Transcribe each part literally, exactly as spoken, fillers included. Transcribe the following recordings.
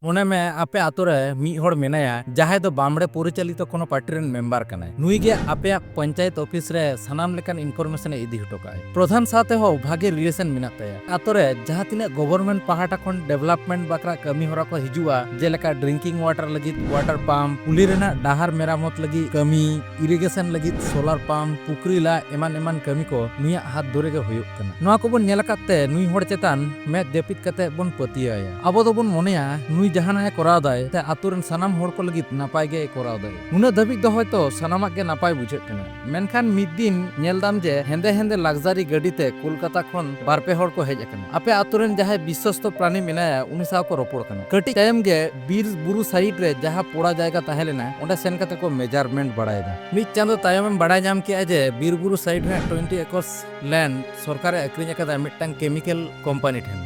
ᱢᱚᱱᱮ ᱢᱮ, ᱟᱯᱮ ᱟᱛᱳ ᱨᱮ ᱢᱤᱫ ᱦᱚᱲ ᱢᱮᱱᱟᱭᱟ, ᱡᱟᱦᱟᱸᱭ ᱫᱚ ᱵᱟᱢᱲᱮ ᱯᱚᱨᱤᱪᱟᱞᱤᱛᱚ ᱠᱳᱱᱳ ᱯᱟᱨᱴᱤ ᱨᱮᱱ ᱢᱮᱢᱵᱟᱨ ᱠᱟᱱᱟᱭ᱾ ᱱᱩᱭ ᱜᱮ ᱟᱯᱮᱭᱟᱜ ᱯᱚᱧᱪᱟᱭᱮᱛ ᱚᱯᱷᱤᱥ ᱨᱮ ᱥᱟᱱᱟᱢ ᱞᱮᱠᱟᱱ ᱤᱱᱯᱷᱚᱨᱢᱮᱥᱚᱱ ᱮ ᱤᱫᱤ ᱦᱚᱴᱚ ᱠᱟᱜᱼᱟᱭ᱾ ᱯᱨᱚᱫᱷᱟᱱ ᱥᱟᱶᱛᱮ ᱦᱚᱸ ᱵᱷᱟᱜᱮ ᱨᱤᱞᱮᱥᱚᱱ ᱢᱮᱱᱟᱜ ᱛᱟᱭᱟ᱾ ᱟᱛᱳ ᱨᱮ ᱡᱟᱦᱟᱸ ᱛᱤᱱᱟᱹᱜ ᱜᱚᱵᱷᱚᱨᱱᱢᱮᱱᱴ ᱯᱟᱦᱴᱟ ᱠᱷᱚᱱ ᱰᱮᱵᱷᱞᱚᱯᱢᱮᱱᱴ ᱵᱟᱠᱷᱨᱟ ᱠᱟᱹᱢᱤ ᱦᱚᱨᱟ ᱠᱚ ᱦᱤᱡᱩᱜᱼᱟ, ᱡᱮᱞᱮᱠᱟ ᱰᱨᱤᱝᱠᱤᱝ ᱣᱟᱴᱟᱨ ᱞᱟᱹᱜᱤᱫ ᱣᱟᱴᱟᱨ ᱯᱟᱢᱯ, ᱠᱩᱞᱦᱤ ᱨᱮᱱᱟᱜ ᱰᱟᱦᱟᱨ ᱢᱮᱨᱟᱢᱚᱛ ᱞᱟᱹᱜᱤᱫ ᱠᱟᱹᱢᱤ, ᱤᱨᱤᱜᱮᱥᱚᱱ ᱞᱟᱹᱜᱤᱫ ᱥᱳᱞᱟᱨ ᱯᱟᱢᱯ, ᱯᱩᱠᱷᱨᱤ ᱞᱟ, ᱮᱢᱟᱱ ᱮᱢᱟᱱ ᱠᱟᱹᱢᱤ ᱠᱚ ᱱᱩᱭᱟᱜ ᱦᱟᱛ ᱫᱷᱚᱨᱮ ᱜᱮ ᱦᱩᱭᱩᱜ ᱠᱟᱱᱟ᱾ ᱱᱚᱣᱟ ᱠᱚᱵᱚᱱ ᱧᱮᱞ ᱟᱠᱟᱫ ᱛᱮ ᱱᱩᱭ ᱦᱚᱲ ᱪᱮᱛᱟᱱ ᱢᱮᱫ ᱡᱟᱹᱯᱤᱫ ᱠᱟᱛᱮ ᱵᱚᱱ ᱯᱟᱹᱛᱭᱟᱹᱣ ᱟᱭᱟ᱾ ᱟᱵᱚ ᱫᱚᱵᱚᱱ ᱢᱚᱱᱮᱭᱟ ᱱᱩᱭ ᱡᱟᱦᱟᱱᱟᱜ ᱮ ᱠᱚᱨᱟᱣ ᱫᱟᱭ ᱛᱮ ᱟᱛᱳ ᱨᱮᱱ ᱥᱟᱱᱟᱢ ᱦᱚᱲ ᱠᱚ ᱞᱟᱹᱜᱤᱫ ᱱᱟᱯᱟᱭ ᱜᱮ ᱠᱚᱨᱟᱣ ᱫᱟᱭ᱾ ᱱᱩᱱᱟᱹᱜ ᱫᱷᱟᱹᱵᱤᱡ ᱫᱚ ᱦᱚᱭᱛᱚ ᱥᱟᱱᱟᱢᱟᱜ ᱜᱮ ᱱᱟᱯᱟᱭ ᱵᱩᱡᱷᱟᱹᱜ ᱠᱟᱱᱟ, ᱢᱮᱱᱠᱷᱟᱱ ᱢᱤᱫ ᱫᱤᱱ ᱧᱮᱞ ᱫᱟᱢ ᱡᱮ ᱦᱮᱸᱫᱮ ᱦᱮᱸᱫᱮ ᱞᱟᱠᱡᱟᱨᱤ ᱜᱟᱹᱰᱤ ᱛᱮ ᱠᱳᱞᱠᱟᱛᱟ ᱠᱷᱚᱱ ᱵᱟᱨ ᱯᱮ ᱦᱚᱲ ᱠᱚ ᱦᱮᱡ ᱟᱠᱟᱱᱟ᱾ ᱟᱯᱮ ᱟᱛᱳ ᱨᱮᱱ ᱡᱟᱦᱟᱸᱭ ᱵᱤᱥᱥᱚᱥᱛᱚ ᱯᱨᱟᱱᱤ ᱢᱮᱱᱟᱭᱟ, ᱩᱱᱤ ᱥᱟᱶ ᱠᱚ ᱨᱚᱯᱚᱲ ᱠᱟᱱᱟ᱾ ᱠᱟᱹᱴᱤᱡ ᱛᱟᱭᱚᱢ ᱜᱮ ᱵᱤᱨ ᱵᱩᱨᱩ ᱥᱟᱭᱤᱰ ᱨᱮ ᱡᱟᱦᱟᱸ ᱯᱚᱲᱟ ᱡᱟᱭᱜᱟ ᱛᱟᱦᱮᱸ ᱞᱮᱱᱟ, ᱚᱸᱰᱮ ᱥᱮᱱ ᱠᱟᱛᱮ ᱠᱚ ᱢᱮᱡᱟᱨᱢᱮᱱᱴ ᱵᱟᱲᱟᱭᱮᱫᱟ᱾ ᱢᱤᱫ ᱪᱟᱸᱫᱚ ᱛᱟᱭᱚᱢᱮᱢ ᱵᱟᱲᱟᱭ ᱧᱟᱢ ᱠᱮᱜᱼᱟ ᱡᱮ ᱵᱤᱨ ᱵᱩᱨᱩ ᱥᱟᱭᱤᱰ ᱨᱮᱱᱟᱜ ᱴᱩᱭᱮᱱᱴᱤ ᱮᱠᱚᱨᱥ ᱞᱮᱱᱰ ᱥᱚᱨᱠᱟᱨᱮ ᱟᱹᱠᱷᱨᱤᱧ ᱟᱠᱟᱫᱟ ᱢᱤᱫᱴᱟᱝ ᱠᱮᱢᱤᱠᱮᱞ ᱠᱳᱢᱯᱟᱱᱤ ᱴᱷᱮᱱ᱾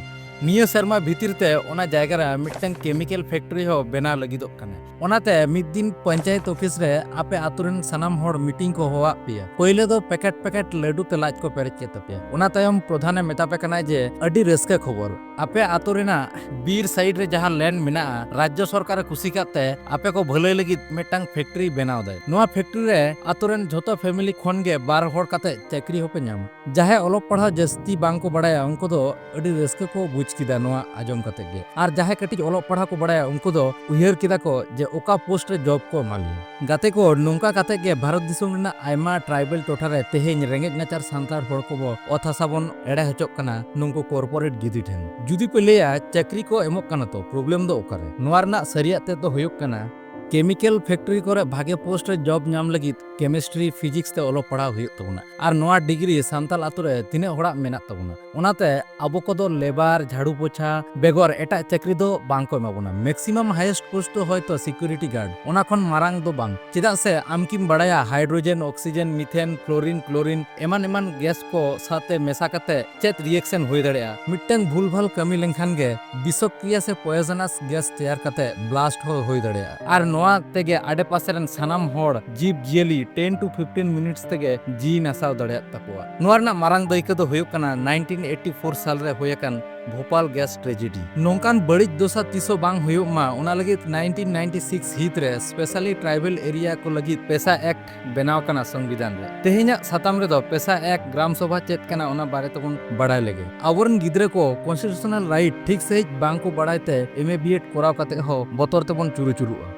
ᱱᱤᱭᱟᱹ ᱥᱮᱨᱢᱟ ᱵᱷᱤᱛᱤᱨ ᱛᱮ ᱚᱱᱟ ᱡᱟᱭᱜᱟ ᱨᱮ ᱢᱤᱫᱴᱟᱝ ᱠᱮᱢᱤᱠᱮᱞ ᱯᱷᱮᱠᱴᱨᱤ ᱦᱚᱸ ᱵᱮᱱᱟᱣ ᱞᱟᱹᱜᱤᱫᱚᱜ ᱠᱟᱱᱟ᱾ ᱚᱱᱟᱛᱮ ᱢᱤᱫ ᱫᱤᱱ ᱯᱚᱧᱪᱟᱭᱮᱛ ᱚᱯᱷᱤᱥ ᱨᱮ ᱟᱯᱮ ᱟᱛᱳ ᱨᱮᱱ ᱥᱟᱱᱟᱢ ᱦᱚᱲ ᱢᱤᱴᱤᱝ ᱠᱚ ᱦᱚᱦᱚᱣᱟᱫ ᱯᱮᱭᱟ᱾ ᱯᱳᱭᱞᱳ ᱫᱚ ᱯᱮᱠᱮᱴ ᱯᱮᱠᱮᱴ ᱞᱟᱹᱰᱩ ᱛᱮ ᱞᱟᱡ ᱠᱚ ᱯᱮᱨᱮᱡ ᱠᱮᱫ ᱛᱟᱯᱮᱭᱟ᱾ ᱚᱱᱟ ᱛᱟᱭᱚᱢ ᱯᱨᱚᱫᱷᱟᱱᱮ ᱢᱮᱛᱟ ᱯᱮ ᱠᱟᱱᱟᱭ ᱡᱮ ᱟᱹᱰᱤ ᱨᱟᱹᱥᱠᱟᱹ ᱠᱷᱚᱵᱚᱨ, ᱟᱯᱮ ᱟᱛᱳ ᱨᱮᱱᱟᱜ ᱵᱤᱨ ᱥᱟᱭᱤᱰ ᱨᱮ ᱡᱟᱦᱟᱸ ᱞᱮᱱᱰ ᱢᱮᱱᱟᱜᱼᱟ, ᱨᱟᱡᱽᱡᱚ ᱥᱚᱨᱠᱟᱨᱮ ᱠᱩᱥᱤ ᱠᱟᱜ ᱛᱮ ᱟᱯᱮ ᱠᱚ ᱵᱷᱟᱹᱞᱟᱹᱭ ᱞᱟᱹᱜᱤᱫ ᱢᱤᱫᱴᱟᱝ ᱯᱷᱮᱠᱴᱨᱤ ᱵᱮᱱᱟᱣ ᱫᱟᱭ᱾ ᱱᱚᱣᱟ ᱯᱷᱮᱠᱴᱨᱤ ᱨᱮ ᱟᱛᱳ ᱨᱮᱱ ᱡᱷᱚᱛᱚ ᱯᱷᱮᱢᱤᱞᱤ ᱠᱷᱚᱱ ᱜᱮ ᱵᱟᱨ ᱦᱚᱲ ᱠᱟᱛᱮ ᱪᱟᱹᱠᱨᱤ ᱦᱚᱸᱯᱮ ᱧᱟᱢᱟ᱾ ᱡᱟᱦᱟᱸᱭ ᱚᱞᱚᱜ ᱯᱟᱲᱦᱟᱣ ᱡᱟᱹᱥᱛᱤ ᱵᱟᱝ ᱠᱚ ᱵᱟᱲᱟᱭᱟ, ᱩᱱᱠᱩ ᱫᱚ ᱟᱹᱰᱤ ᱨᱟᱹᱥᱠᱟᱹ ᱠᱚ ᱵᱩᱡᱽ ᱠᱮᱫᱟ ᱱᱚᱣᱟ ᱟᱸᱡᱚᱢ ᱠᱟᱛᱮ ᱜᱮ᱾ ᱟᱨ ᱡᱟᱦᱟᱸᱭ ᱠᱟᱹᱴᱤᱡ ᱚᱞᱚᱜ ᱯᱟᱲᱦᱟᱣ ᱠᱚ ᱵᱟᱲᱟᱭᱟ, ᱩᱱᱠᱩ ᱫᱚ ᱩᱭᱦᱟᱹᱨ ᱠᱮᱫᱟ ᱠᱚ ᱡᱮ ᱚᱠᱟ ᱯᱳᱥᱴ ᱨᱮ ᱡᱚᱵ ᱠᱚ ᱮᱢᱟ ᱞᱮᱭᱟ᱾ ᱜᱟᱛᱮ ᱠᱚ, ᱱᱚᱝᱠᱟ ᱠᱟᱛᱮ ᱜᱮ ᱵᱷᱟᱨᱚᱛ ᱫᱤᱥᱚᱢ ᱨᱮᱱᱟᱜ ᱟᱭᱢᱟ ᱴᱨᱟᱭᱵᱟᱞ ᱴᱚᱴᱷᱟ ᱨᱮ ᱛᱮᱦᱮᱧ ᱨᱮᱸᱜᱮᱡ ᱱᱟᱪᱟᱨ ᱥᱟᱱᱛᱟᱲ ᱦᱚᱲ ᱠᱚᱵᱚ ᱚᱛ ᱦᱟᱥᱟ ᱵᱚᱱ ᱮᱲᱮ ᱦᱚᱪᱚᱜ ᱠᱟᱱᱟ ᱱᱩᱝᱠᱩ ᱠᱚᱨᱯᱳᱨᱮᱴ ᱜᱤᱫᱤ ᱴᱷᱮᱱ᱾ ᱡᱩᱫᱤ ᱯᱮ ᱞᱟᱹᱭᱟ ᱪᱟᱹᱠᱨᱤ ᱠᱚ ᱮᱢᱚᱜ ᱠᱟᱱᱟ, ᱛᱚ ᱯᱨᱚᱵᱞᱮᱢ ᱫᱚ ᱚᱠᱟᱨᱮ? ᱱᱚᱣᱟ ᱨᱮᱱᱟᱜ ᱥᱟᱹᱨᱤᱭᱟᱜ ᱛᱮᱫ ᱫᱚ ᱦᱩᱭᱩᱜ ᱠᱟᱱᱟ, ᱠᱮᱢᱤᱠᱮᱞ ᱯᱷᱮᱠᱴᱨᱤ ᱠᱚᱨᱮ ᱵᱷᱟᱜᱮ ᱯᱳᱥᱴ ᱨᱮ ᱡᱚᱵ ᱧᱟᱢ ᱞᱟᱹᱜᱤᱫ ᱠᱮᱢᱤᱥᱴᱨᱤ, ᱯᱷᱤᱡᱤᱠᱥ ᱛᱮ ᱚᱞᱚᱜ ᱯᱟᱲᱦᱟᱣ ᱦᱩᱭᱩᱜ ᱛᱟᱵᱚᱱᱟ᱾ ᱟᱨ ᱱᱚᱣᱟ ᱰᱤᱜᱽᱨᱤ ᱥᱟᱱᱛᱟᱲ ᱟᱛᱳ ᱨᱮ ᱛᱤᱱᱟᱹᱜ ᱦᱚᱲᱟᱜ ᱢᱮᱱᱟᱜ ᱛᱟᱵᱚᱱᱟ? ᱚᱱᱟᱛᱮ ᱟᱵᱚ ᱠᱚᱫᱚ ᱞᱮᱵᱟᱨ, ᱡᱷᱟᱲᱩ ᱯᱳᱪᱷᱟ ᱵᱮᱜᱚᱨ ᱮᱴᱟᱜ ᱪᱟᱹᱠᱨᱤ ᱫᱚ ᱵᱟᱝ ᱠᱚ ᱮᱢᱟ ᱵᱚᱱᱟ᱾ ᱢᱮᱠᱥᱤᱢᱟᱢ ᱦᱟᱭᱮᱥᱴ ᱯᱳᱥᱴ ᱫᱚ ᱦᱚᱭᱛᱚ ᱥᱤᱠᱩᱨᱤᱴᱤ ᱜᱟᱨᱰ, ᱚᱱᱟ ᱠᱷᱚᱱ ᱢᱟᱨᱟᱝ ᱫᱚ ᱵᱟᱝ᱾ ᱪᱮᱫᱟᱜ ᱥᱮ ᱟᱢ ᱠᱤᱢ ᱵᱟᱲᱟᱭᱟ ᱦᱟᱭᱰᱨᱳᱡᱮᱱ, ᱚᱠᱥᱤᱡᱮᱱ, ᱢᱤᱛᱷᱮᱱ, ᱠᱞᱳᱨᱤᱱ, ᱠᱞᱳᱨᱤᱱ ᱮᱢᱟᱱ ᱮᱢᱟᱱ ᱜᱮᱥ ᱠᱚ ᱥᱟᱶᱛᱮ ᱢᱮᱥᱟ ᱠᱟᱛᱮ ᱪᱮᱫ ᱨᱤᱭᱮᱠᱥᱚᱱ ᱦᱩᱭ ᱫᱟᱲᱮᱭᱟᱜᱼᱟ? ᱢᱤᱫᱴᱟᱝ ᱵᱷᱩᱞᱵᱷᱟᱞ ᱠᱟᱹᱢᱤ ᱞᱮᱱᱠᱷᱟᱱ ᱜᱮ ᱵᱤᱥᱚᱠᱨᱤᱭᱟ ᱥᱮ ᱯᱚᱭᱡᱚᱱᱟᱥ ᱜᱮᱥ ᱛᱮᱭᱟᱨ ᱠᱟᱛᱮ ᱵᱞᱟᱥᱴ ᱦᱚᱸ ᱦᱩᱭ ᱫᱟᱲᱮᱭᱟᱜᱼᱟ᱾ ᱟᱨ ᱱᱚᱣᱟ ᱛᱮᱜᱮ ᱟᱰᱮᱯᱟᱥᱮ ᱨᱮᱱ ᱥᱟᱱᱟᱢ ᱦᱚᱲ, ᱡᱤᱵᱽ ᱡᱤᱭᱟᱹᱞᱤ ten to fifteen minutes ᱛᱮᱜᱮ ᱡᱤᱣᱤ ᱱᱟᱥᱟᱣ ᱫᱟᱲᱮᱭᱟᱜ ᱛᱟᱠᱚᱣᱟ᱾ ᱱᱚᱣᱟ ᱨᱮᱱᱟᱜ ᱢᱟᱨᱟᱝ ᱫᱟᱹᱭᱠᱟᱹ ᱫᱚ ᱦᱩᱭᱩᱜ ᱠᱟᱱᱟ nineteen eighty four ᱥᱟᱞ ᱨᱮ ᱦᱩᱭ ᱟᱠᱟᱱ ᱵᱷᱳᱯᱟᱞ gas tragedy᱾ ᱱᱚᱝᱠᱟᱱ ᱵᱟᱹᱲᱤᱡ ᱫᱚᱥᱟ ᱛᱤᱥ ᱦᱚᱸ ᱵᱟᱝ ᱦᱩᱭᱩᱜ ᱢᱟ, ᱚᱱᱟ ᱞᱟᱹᱜᱤᱫ nineteen ninety six ᱦᱤᱛ ᱨᱮ specially tribal area ᱠᱚ ᱞᱟᱹᱜᱤᱫ PESA Act ᱵᱮᱱᱟᱣ ᱠᱟᱱᱟ ᱥᱚᱝᱵᱤᱫᱷᱟᱱ ᱨᱮ᱾ ᱛᱮᱦᱮᱧᱟᱜ ᱥᱟᱛᱟᱢ ᱨᱮᱫᱚ PESA Act, ᱜᱨᱟᱢ ᱥᱚᱵᱷᱟ ᱪᱮᱫ ᱠᱟᱱᱟ, ᱚᱱᱟ ᱵᱟᱨᱮ ᱛᱮᱵᱚᱱ ᱵᱟᱲᱟᱭ ᱞᱮᱜᱮ᱾ ᱟᱵᱚᱨᱮᱱ ᱜᱤᱫᱽᱨᱟᱹ ᱠᱚ constitutional right ᱴᱷᱤᱠ ᱥᱟᱺᱦᱤᱡ ᱵᱟᱝ ᱠᱚ ᱵᱟᱲᱟᱭ ᱛᱮ M A B Ed ᱠᱚᱨᱟᱣ ᱠᱟᱛᱮ ᱦᱚᱸ ᱵᱚᱛᱚᱨ ᱛᱮᱵᱚᱱ ᱪᱩᱨᱩᱪᱩᱨᱩᱜᱼᱟ᱾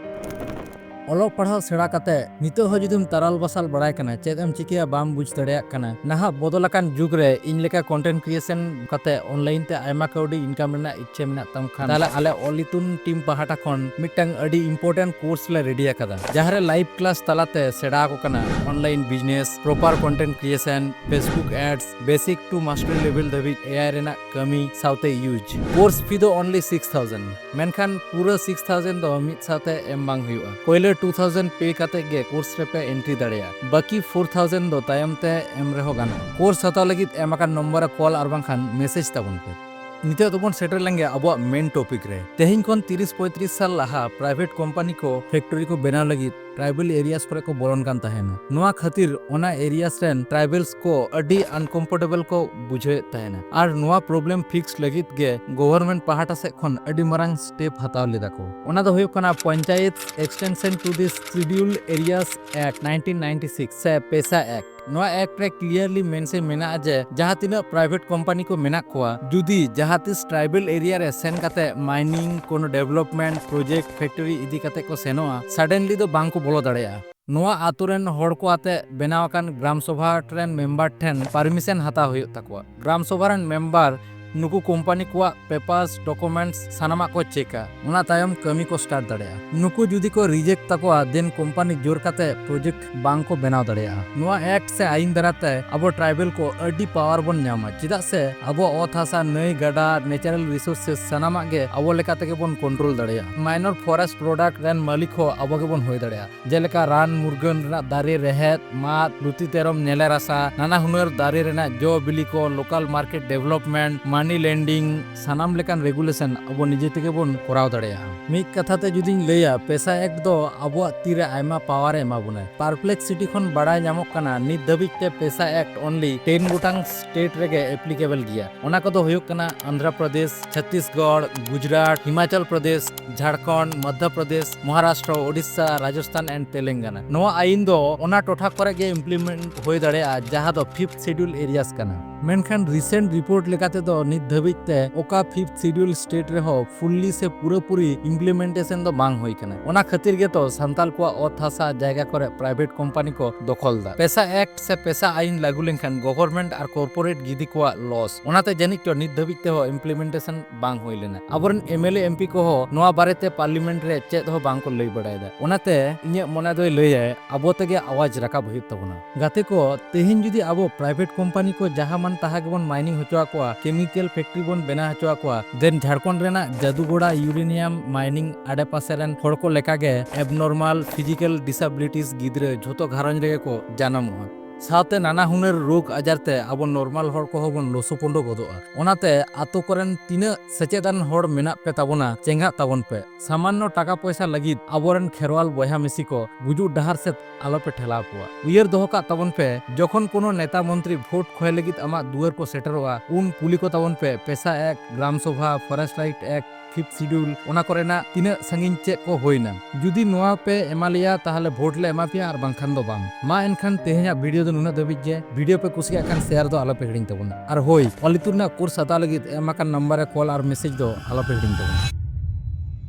ᱚᱞᱚᱜ ᱯᱟᱲᱦᱟᱣ ᱥᱮᱬᱟ ᱠᱟᱛᱮ ᱱᱤᱛᱚᱜ ᱦᱚᱸ ᱡᱩᱫᱤᱢ ᱛᱟᱨᱟᱞ ᱵᱟᱥᱟᱞ ᱵᱟᱲᱟᱭ ᱠᱟᱱᱟ, ᱪᱮᱫ ᱮᱢ ᱪᱤᱠᱟᱹᱭᱟ ᱵᱟᱢ ᱵᱩᱡᱽ ᱫᱟᱲᱮᱭᱟᱜ ᱠᱟᱱᱟ᱾ ᱱᱟᱦᱟᱜ ᱵᱚᱫᱚᱞ ᱟᱠᱟᱱ ᱡᱩᱜᱽ ᱨᱮ ᱤᱧ ᱞᱮᱠᱟ content creation ᱠᱟᱛᱮ online ᱛᱮ ᱟᱭᱢᱟ ᱠᱟᱹᱣᱰᱤ income ᱨᱮᱱᱟᱜ ᱤᱪᱪᱷᱟᱹ ᱢᱮᱱᱟᱜ ᱛᱟᱢ ᱠᱷᱟᱱ, ᱛᱟᱦᱞᱮ ᱟᱞᱮ ᱚᱞ ᱤᱛᱩᱱ team ᱯᱟᱦᱴᱟ ᱠᱷᱚᱱ ᱢᱤᱫᱴᱟᱝ ᱟᱹᱰᱤ important course ᱞᱮ ready ᱟᱠᱟᱫᱟ, ᱡᱟᱦᱟᱸ ᱨᱮ live class ᱛᱟᱞᱟᱛᱮ ᱥᱮᱬᱟ ᱟᱠᱚ ᱠᱟᱱᱟ online business, proper content creation, Facebook ads, basic to mastery level ᱫᱷᱟᱹᱵᱤᱡ A I ᱨᱮᱱᱟᱜ ᱠᱟᱹᱢᱤ ᱥᱟᱶᱛᱮ use᱾ Course fee ᱫᱚ only six thousand, ᱢᱮᱱᱠᱷᱟᱱ ᱯᱩᱨᱟᱹ six thousand ᱫᱚ ᱢᱤᱫ ᱥᱟᱶᱛᱮ ᱮᱢ ᱵᱟᱝ ᱦᱩᱭᱩᱜᱼᱟ᱾ ᱯᱳᱭᱞᱳ two thousand pay ᱠᱟᱛᱮ ᱜᱮ course ᱨᱮᱯᱮ entry ᱫᱟᱲᱮᱭᱟᱜᱼᱟ, ᱵᱟᱹᱠᱤ four thousand ᱫᱚ ᱛᱟᱭᱚᱢ ᱛᱮ ᱮᱢ ᱨᱮᱦᱚᱸ ᱜᱟᱱᱚᱜᱼᱟ᱾ Course ᱦᱟᱛᱟᱣ ᱞᱟᱹᱜᱤᱫ ᱮᱢ ᱟᱠᱟᱱ ᱱᱚᱢᱵᱚᱨ ᱨᱮ call ᱟᱨ ᱵᱟᱝᱠᱷᱟᱱ message ᱛᱟᱵᱚᱱ ᱯᱮ᱾ ᱱᱤᱛᱚᱜ ᱫᱚᱵᱚᱱ ᱥᱮᱴᱮᱨ ᱞᱮᱱ ᱜᱮ ᱟᱵᱚᱣᱟᱜ main topic ᱨᱮ᱾ ᱛᱮᱦᱮᱧ ᱠᱷᱚᱱ ᱛᱤᱨᱤᱥ ᱯᱚᱸᱭᱛᱨᱤᱥ ᱥᱟᱞ ᱞᱟᱦᱟ private company ᱠᱚ factory ᱠᱚ ᱵᱮᱱᱟᱣ ᱞᱟᱹᱜᱤᱫ tribal areas ᱠᱚᱨᱮ ᱠᱚ ᱵᱚᱞᱚᱱ ᱠᱟᱱ ᱛᱟᱦᱮᱱᱟ᱾ ᱱᱚᱣᱟ ᱠᱷᱟᱹᱛᱤᱨ ᱚᱱᱟ areas ᱨᱮᱱ tribals ᱠᱚ ᱟᱹᱰᱤ uncomfortable ᱠᱚ ᱵᱩᱡᱷᱟᱹᱣᱮᱫ ᱛᱟᱦᱮᱱᱟ, ᱟᱨ ᱱᱚᱣᱟ problem fix ᱞᱟᱹᱜᱤᱫ ᱜᱮ government ᱯᱟᱦᱴᱟ ᱥᱮᱫ ᱠᱷᱚᱱ ᱟᱹᱰᱤ ᱢᱟᱨᱟᱝ step ᱦᱟᱛᱟᱣ ᱞᱮᱫᱟ ᱠᱚ᱾ ᱚᱱᱟ ᱫᱚ ᱦᱩᱭᱩᱜ ᱠᱟᱱᱟ Panchayat Extension to the Scheduled Areas Act nineteen ninety six ᱥᱮ PESA Act᱾ ᱱᱚᱣᱟ act ᱨᱮ clearly mention ᱢᱮᱱᱟᱜᱼᱟ ᱡᱮ ᱡᱟᱦᱟᱸ ᱛᱤᱱᱟᱹᱜ private company ᱠᱚ ᱢᱮᱱᱟᱜ ᱠᱚᱣᱟ, ᱡᱩᱫᱤ ᱡᱟᱦᱟᱸ ᱛᱤᱥ tribal area ᱨᱮ ᱥᱮᱱ ᱠᱟᱛᱮ mining, ᱠᱳᱱᱳ development project, factory ᱤᱫᱤ ᱠᱟᱛᱮ ᱠᱚ ᱥᱮᱱᱚᱜᱼᱟ, suddenly ᱫᱚ ᱵᱟᱝ ᱠᱚ ᱵᱚᱞᱚ ᱫᱟᱲᱮᱭᱟᱜᱼᱟ᱾ ᱱᱚᱣᱟ ᱟᱛᱳ ᱨᱮᱱ ᱦᱚᱲ ᱠᱚ ᱟᱛᱮ ᱵᱮᱱᱟᱣ ᱟᱠᱟᱱ ᱜᱨᱟᱢ ᱥᱚᱵᱷᱟ ᱨᱮᱱ member ᱴᱷᱮᱱ permission ᱦᱟᱛᱟᱣ ᱦᱩᱭᱩᱜ ᱛᱟᱠᱚᱣᱟ᱾ ᱜᱨᱟᱢ ᱥᱚᱵᱷᱟ ᱨᱮᱱ member ᱱᱩᱠᱩ company ᱠᱚᱣᱟᱜ papers, documents ᱥᱟᱱᱟᱢᱟᱜ ᱠᱚ ᱪᱮᱠᱟ, ᱚᱱᱟ ᱛᱟᱭᱚᱢ ᱠᱟᱹᱢᱤ ᱠᱚ start ᱫᱟᱲᱮᱭᱟᱜᱼᱟ᱾ ᱱᱩᱠᱩ ᱡᱩᱫᱤ ᱠᱚ reject ᱛᱟᱠᱚᱣᱟ, then company ᱡᱳᱨ ᱠᱟᱛᱮ project ᱵᱟᱝ ᱠᱚ ᱵᱮᱱᱟᱣ ᱫᱟᱲᱮᱭᱟᱜᱼᱟ᱾ ᱱᱚᱣᱟ act ᱥᱮ ᱟᱭᱤᱱ ᱫᱟᱨᱟᱭ ᱛᱮ ᱟᱵᱚ tribal ᱠᱚ ᱟᱹᱰᱤ power ᱵᱚᱱ ᱧᱟᱢᱟ, ᱪᱮᱫᱟᱜ ᱥᱮ ᱟᱵᱚᱣᱟᱜ ᱚᱛ ᱦᱟᱥᱟ, ᱱᱟᱹᱭ ᱜᱟᱰᱟ, natural resources ᱥᱟᱱᱟᱢᱟᱜ ᱜᱮ ᱟᱵᱚ ᱞᱮᱠᱟ ᱛᱮᱜᱮ ᱵᱚᱱ control ᱫᱟᱲᱮᱭᱟᱜᱼᱟ᱾ Minor forest product ᱨᱮᱱ ᱢᱟᱹᱞᱤᱠ ᱦᱚᱸ ᱟᱵᱚ ᱜᱮᱵᱚᱱ ᱦᱩᱭ ᱫᱟᱲᱮᱭᱟᱜᱼᱟ, ᱡᱮᱞᱮᱠᱟ ᱨᱟᱱ ᱢᱩᱨᱜᱟᱹᱱ ᱨᱮᱱᱟᱜ ᱫᱟᱨᱮ ᱨᱮᱦᱮᱫ, ᱢᱟᱫ, ᱞᱩᱛᱤ ᱛᱮᱨᱚᱢ, ᱧᱮᱞᱮ ᱨᱟᱥᱟ, ᱱᱟᱱᱟ ᱦᱩᱱᱟᱹᱨ ᱫᱟᱨᱮ ᱨᱮᱱᱟᱜ ᱡᱚ ᱵᱤᱞᱤ ᱠᱚ, local market development, money lending, ᱥᱟᱱᱟᱢ ᱞᱮᱠᱟᱱ regulation ᱟᱵᱚ ᱱᱤᱡᱮ ᱛᱮᱜᱮ ᱵᱚᱱ ᱠᱚᱨᱟᱣ ᱫᱟᱲᱮᱭᱟᱜᱼᱟ᱾ ᱢᱤᱫ ᱠᱟᱛᱷᱟ ᱛᱮ ᱡᱩᱫᱤᱧ ᱞᱟᱹᱭᱟ, PESA Act ᱫᱚ ᱟᱵᱚᱣᱟᱜ ᱛᱤᱨᱮ ᱟᱭᱢᱟ power ᱮ ᱮᱢᱟ ᱵᱚᱱᱟᱭ᱾ Perplexity ᱠᱷᱚᱱ ᱵᱟᱲᱟᱭ ᱧᱟᱢᱚᱜ ᱠᱟᱱᱟ, ᱱᱤᱛ ᱫᱷᱟᱹᱵᱤᱡ ᱛᱮ PESA Act only ten ᱜᱚᱴᱟᱝ state ᱨᱮᱜᱮ applicable ᱜᱮᱭᱟ᱾ ᱚᱱᱟ ᱠᱚᱫᱚ ᱦᱩᱭᱩᱜ ᱠᱟᱱᱟ ᱟᱱᱫᱷᱨᱟ ᱯᱨᱚᱫᱮᱥ, ᱪᱷᱚᱛᱛᱤᱥᱜᱚᱲ, ᱜᱩᱡᱽᱨᱟᱴ, ᱦᱤᱢᱟᱪᱚᱞ ᱯᱨᱚᱫᱮᱥ, ᱡᱷᱟᱲᱠᱷᱚᱸᱰ, ᱢᱚᱫᱽᱫᱷᱚ ᱯᱨᱚᱫᱮᱥ, ᱢᱚᱦᱟᱨᱟᱥᱴᱨᱚ, ᱳᱰᱤᱥᱟ, ᱨᱟᱡᱚᱥᱛᱷᱟᱱ and ᱛᱮᱞᱮᱝᱜᱟᱱᱟ᱾ ᱱᱚᱣᱟ ᱟᱭᱤᱱ ᱫᱚ ᱚᱱᱟ ᱴᱚᱴᱷᱟ ᱠᱚᱨᱮ ᱜᱮ implement ᱦᱩᱭ ᱫᱟᱲᱮᱭᱟᱜᱼᱟ, ᱡᱟᱦᱟᱸ ᱫᱚ fifth schedule areas ᱠᱟᱱᱟ᱾ ᱢᱮᱱᱠᱷᱟᱱ recent report ᱞᱮᱠᱟ ᱛᱮᱫᱚ ᱱᱤᱛ ᱫᱷᱟᱹᱵᱤᱡ ᱛᱮ ᱚᱠᱟ fifth schedule state ᱨᱮᱦᱚᱸ fully ᱥᱮ ᱯᱩᱨᱟᱹᱯᱩᱨᱤ implementation ᱫᱚ ᱵᱟᱝ ᱦᱩᱭ ᱠᱟᱱᱟ᱾ ᱚᱱᱟ ᱠᱷᱟᱹᱛᱤᱨ ᱜᱮᱛᱚ ᱥᱟᱱᱛᱟᱲ ᱠᱚᱣᱟᱜ ᱚᱛ ᱦᱟᱥᱟ ᱡᱟᱭᱜᱟ ᱠᱚᱨᱮ private company ᱠᱚ ᱫᱚᱠᱷᱚᱞ ᱫᱟ᱾ PESA Act ᱥᱮ PESA ᱟᱭᱤᱱ ᱞᱟᱹᱜᱩ ᱞᱮᱱᱠᱷᱟᱱ government ᱟᱨ corporate ᱜᱤᱫᱤ ᱠᱚᱣᱟᱜ loss᱾ ᱚᱱᱟᱛᱮ ᱡᱟᱹᱱᱤᱡ ᱪᱚ ᱱᱤᱛ ᱫᱷᱟᱹᱵᱤᱡ ᱛᱮᱦᱚᱸ implementation ᱵᱟᱝ ᱦᱩᱭ ᱞᱮᱱᱟ᱾ ᱟᱵᱚᱨᱮᱱ MLA MP ᱠᱚᱦᱚᱸ ᱱᱚᱣᱟ ᱵᱟᱨᱮᱛᱮ parliament ᱨᱮ ᱪᱮᱫ ᱦᱚᱸ ᱵᱟᱝ ᱠᱚ ᱞᱟᱹᱭ ᱵᱟᱲᱟᱭᱮᱫᱟ᱾ ᱚᱱᱟᱛᱮ ᱤᱧᱟᱹᱜ ᱢᱚᱱᱮ ᱫᱚᱭ ᱞᱟᱹᱭᱟᱭ, ᱟᱵᱚ ᱛᱮᱜᱮ ᱟᱣᱟᱡᱽ ᱨᱟᱠᱟᱵ ᱦᱩᱭᱩᱜ ᱛᱟᱵᱚᱱᱟ᱾ ᱜᱟᱛᱮ ᱠᱚ, ᱛᱮᱦᱮᱧ ᱡᱩᱫᱤ ᱟᱵᱚ private company ᱠᱚ ᱡᱟᱦᱟᱸ ᱢᱟᱱ ᱛᱟᱦᱟᱸ ᱜᱮᱵᱚᱱ mining ᱦᱚᱪᱚ ᱟᱠᱚᱣᱟ, chemical factory ᱵᱚᱱ ᱵᱮᱱᱟᱣ ᱦᱚᱪᱚ ᱟᱠᱚᱣᱟ, then ᱡᱷᱟᱲᱠᱷᱚᱸᱰ ᱨᱮᱱᱟᱜ ᱡᱟᱫᱩᱜᱚᱲᱟ uranium mining ᱟᱰᱮᱯᱟᱥᱮ ᱨᱮᱱ ᱦᱚᱲ ᱠᱚ ᱞᱮᱠᱟᱜᱮ abnormal physical disabilities ᱜᱤᱫᱽᱨᱟᱹ ᱡᱷᱚᱛᱚ ᱜᱷᱟᱨᱚᱸᱡᱽ ᱨᱮᱜᱮ ᱠᱚ ᱡᱟᱱᱟᱢᱚᱜᱼᱟ᱾ ᱥᱟᱶᱛᱮ ᱱᱟᱱᱟ ᱦᱩᱱᱟᱹᱨ ᱨᱳᱜᱽ ᱟᱡᱟᱨ ᱛᱮ ᱟᱵᱚ normal ᱦᱚᱲ ᱠᱚᱦᱚᱸ ᱵᱚᱱ ᱞᱚᱥᱚᱯᱚᱸᱰᱚ ᱜᱚᱫᱚᱜᱼᱟ᱾ ᱚᱱᱟᱛᱮ ᱟᱛᱳ ᱠᱚᱨᱮᱱ ᱛᱤᱱᱟᱹᱜ ᱥᱮᱪᱮᱫᱟᱱ ᱦᱚᱲ ᱢᱮᱱᱟᱜ ᱯᱮ ᱛᱟᱵᱚᱱᱟ, ᱪᱮᱸᱜᱷᱟᱜ ᱛᱟᱵᱚᱱ ᱯᱮ᱾ ᱥᱟᱢᱟᱱᱱᱚ ᱴᱟᱠᱟ ᱯᱚᱭᱥᱟ ᱞᱟᱹᱜᱤᱫ ᱟᱵᱚᱨᱮᱱ ᱠᱷᱮᱨᱣᱟᱞ ᱵᱚᱭᱦᱟ ᱢᱤᱥᱤ ᱠᱚ ᱜᱩᱡᱩᱜ ᱰᱟᱦᱟᱨ ᱥᱮᱫ ᱟᱞᱚᱯᱮ ᱴᱷᱮᱞᱟᱣ ᱠᱚᱣᱟ᱾ ᱩᱭᱦᱟᱹᱨ ᱫᱚᱦᱚ ᱠᱟᱜ ᱛᱟᱵᱚᱱ ᱯᱮ, ᱡᱚᱠᱷᱚᱱ ᱠᱳᱱᱳ ᱱᱮᱛᱟ ᱢᱚᱱᱛᱨᱤ ᱵᱷᱳᱴ ᱠᱷᱚᱭ ᱞᱟᱹᱜᱤᱫ ᱟᱢᱟᱜ ᱫᱩᱣᱟᱹᱨ ᱠᱚ ᱥᱮᱴᱮᱨᱚᱜᱼᱟ, ᱩᱱ ᱠᱩᱞᱤ ᱠᱚ ᱛᱟᱵᱚᱱ ᱯᱮ, PESA Act, gram sabha, Forest Right Act, fifth schedule, ᱚᱱᱟ ᱠᱚᱨᱮᱱᱟᱜ ᱛᱤᱱᱟᱹᱜ ᱥᱟᱺᱜᱤᱧ ᱪᱮᱫ ᱠᱚ ᱦᱩᱭᱱᱟ᱾ ᱡᱩᱫᱤ ᱱᱚᱣᱟ ᱯᱮ ᱮᱢᱟ ᱞᱮᱭᱟ, ᱛᱟᱦᱞᱮ ᱵᱷᱳᱴ ᱞᱮ ᱮᱢᱟ ᱯᱮᱭᱟ, ᱟᱨ ᱵᱟᱝᱠᱷᱟᱱ ᱫᱚ ᱵᱟᱝ᱾ ᱢᱟ ᱮᱱᱠᱷᱟᱱ ᱛᱮᱦᱮᱧᱟᱜ video ᱫᱚ ᱱᱩᱱᱟᱹᱜ ᱫᱷᱟᱹᱵᱤᱡ ᱜᱮ᱾ Video ᱯᱮ ᱠᱩᱥᱤᱭᱟᱜ ᱠᱷᱟᱱ share ᱫᱚ ᱟᱞᱚᱯᱮ ᱦᱤᱲᱤᱧ ᱛᱟᱵᱚᱱᱟ᱾ ᱟᱨ ᱦᱳᱭ, ᱚᱞ ᱤᱛᱩᱱ ᱨᱮᱱᱟᱜ course ᱦᱟᱛᱟᱣ ᱞᱟᱹᱜᱤᱫ ᱮᱢ ᱟᱠᱟᱱ number ᱨᱮ call ᱟᱨ message ᱫᱚ ᱟᱞᱚᱯᱮ ᱦᱤᱲᱤᱧ ᱛᱟᱵᱚᱱᱟ᱾